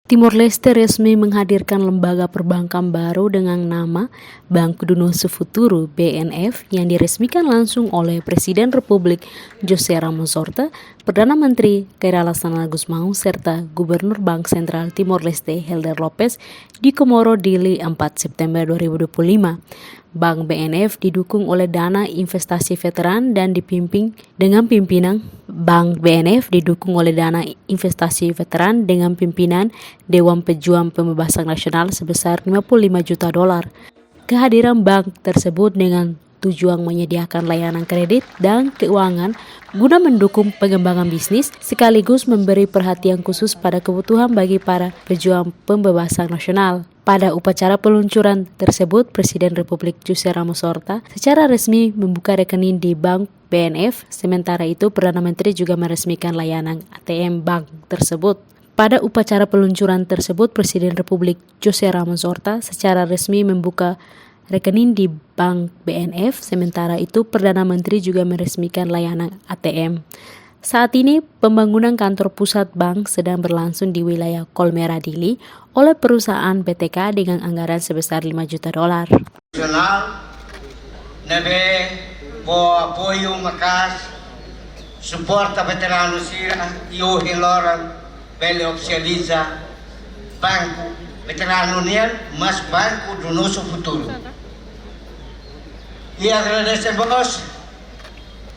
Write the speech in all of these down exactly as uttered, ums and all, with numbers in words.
Timor-Leste resmi menghadirkan lembaga perbankan baru dengan nama Banco do Nosso Futuro, B N F, yang diresmikan langsung oleh Presiden Republik José Ramos Horta, Perdana Menteri Kay Rala Xanana Gusmão, serta Gubernur Bank Sentral Timor-Leste Helder Lopes di Comoro, Dili, empat September dua ribu dua puluh lima. Bank B N F didukung oleh dana investasi veteran dan dipimpin dengan pimpinan Bank B N F didukung oleh dana investasi veteran dengan pimpinan Dewan Pejuang Pembebasan Nasional sebesar lima puluh lima juta dolar. Kehadiran bank tersebut dengan tujuan menyediakan layanan kredit dan keuangan guna mendukung pengembangan bisnis sekaligus memberi perhatian khusus pada kebutuhan bagi para pejuang pembebasan nasional. Pada upacara peluncuran tersebut, Presiden Republik José Ramos Horta secara resmi membuka rekening di Bank B N F, sementara itu Perdana Menteri juga meresmikan layanan A T M Bank tersebut. Pada upacara peluncuran tersebut, Presiden Republik José Ramos Horta secara resmi membuka rekening di Bank B N F, sementara itu Perdana Menteri juga meresmikan layanan A T M. Saat ini, pembangunan kantor pusat bank sedang berlangsung di wilayah Kolmera, Dili, oleh perusahaan B T K dengan anggaran sebesar lima juta dolar. Nasionál, ne'ebé fó apoiu maka'as, suporta veteranu sira, i ohin loron bele ofisializa banku veteranu nian, mas Banco do Nosso Futuro. I agradese mós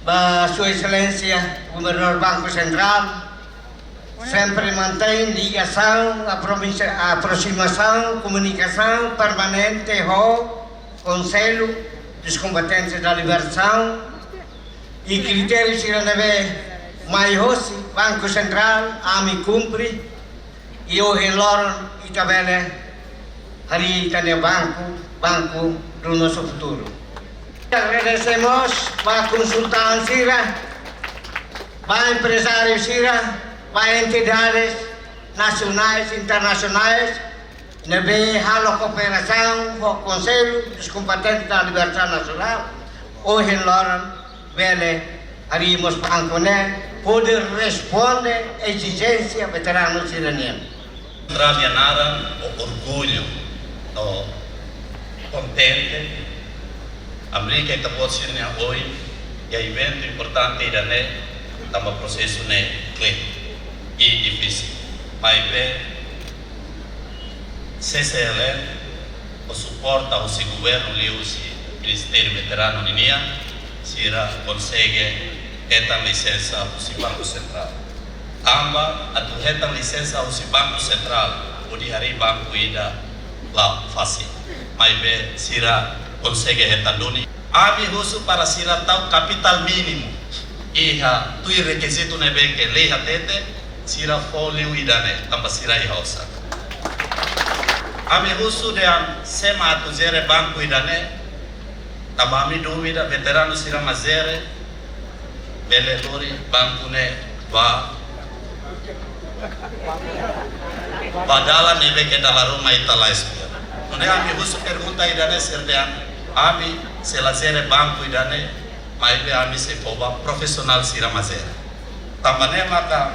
ba Sua Exelénsia Gubernur Banku Sentrál, sempre mantein ligasaun, apromisa-, aproximasaun, komunikasaun permanente ho Konsellu dos Combatentes da Libertação, i kritériu sira ne'ebé mai hosi Banku Sentrál, ami kumpre, i ohin loron ita bele harii ita-nia banku, Banco do Nosso Futuro. Agradese mós ba konsultan sira, ba emprezáriu sira, ba entidades nasionais, internasionais, ne'ebé halo kooperasaun ho Konsellu dos Combatentes da Libertação Nacional, ohin loron bele harii mós banku ne'e hodi responde ezijénsia veteranu sira-nian. Kontra nia naran ho orgullu, no kontente, ami ke ita-boot sira-nia oin, iha eventu importante ida-ne'e, tanba prosesu ne'e kle'an i difisil. Maibé, C C L N, ho suporta husi governu liuhusi Ministériu Veteranu ninian, sira konsege hetan lisensa husi Banku Sentrál. Tanba atu hetan lisensa husi Banku Sentrál, hodi harii banku ida la fasil. Maibé sira konsege hetan duni. Ami husu para sira tau kapitál mínimu iha tuir rekizitu ne'ebé ke lei hatete, sira fó liu ida-ne'e, tanba sira iha osan. Ami husu dehan sé mak atu jere banku ida-ne'e, tanba ami dúvida veteranu sira mak jere, bele lori banku ne'e ba, ba dalan ne'ebé ke dala ruma ita la espera. Nune'e ami husu pergunta ida-ne'e, sira dehan, ami sei la jere banku ida-ne'e, maibé ami sei fó ba profisionál sira mak jere. Tanba ne'e maka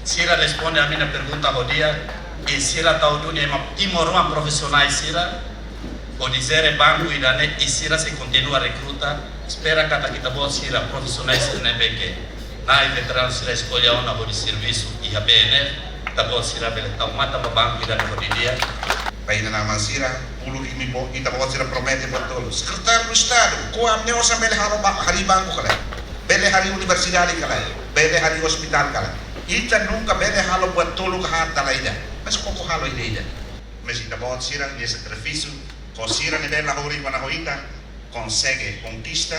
sira responde ami-nia pergunta ho di'ak, i sira tau duni ema timoroan profisionál sira, hodi jere banku ida-ne'e, i sira sei kontinua rekruta, espera katak ita-boot sira profisionál sira ne'ebé ke na'i veteranu sira eskolla ona hodi servisu iha B N F, ita-boot sira bele tau matan ba banku ida-ne'e hodi di'ak. Ba inan-aman sira, uluk imi-boot, ita-boot sira promete buat tolu. Sekretáriu Estadu, ko'a ami-nia osan bele halo ba, harii banku ka lae, bele harii universidade ka lae, bele harii ospitál ka lae. Ita nunka bele halo buat tolu ka haat dala ida. Mas koko halo ida-ida. Mas ita-boot sira-nia servisu, ho sira ne'ebé la hori kona ho ita, konsege konkista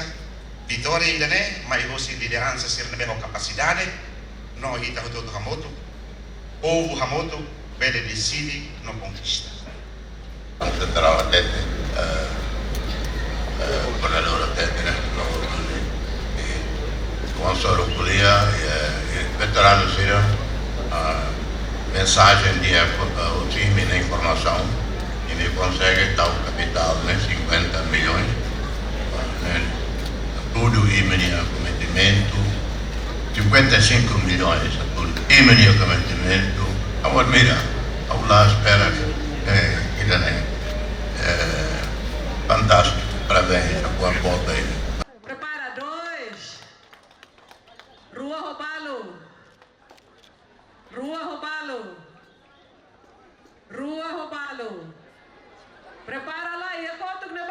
vitória ida-ne'e, mai hosi lideransa sira ne'ebé ho kapasidade, no ita hotu-hotu hamutuk, povu hamutuk, bele deside no konkista. Banku Sentrál hatete, eh, eh, governadór hatete, ne'e, no, eh, sponsor ko'alia, eh, eh, veteranu sira, ah, mensajen di'ak, eh, husi imi-nia informasaun, imi konsege tau kapitál ne'e cinquenta milhões, eh, ne'e, hatudu imi-nia kometimentu, cinquenta e cinco milhões, hatudu imi-nia kometimentu, Ha'u admira, ha'u la espera, eh, ida-ne'e, eh, fantástiku, parabéns, ha'u boa boa bem. Prepara, dois. Rua ho balu. Rua ho balu. Rua ho balu. Prepara lai, iha kotuk ne'e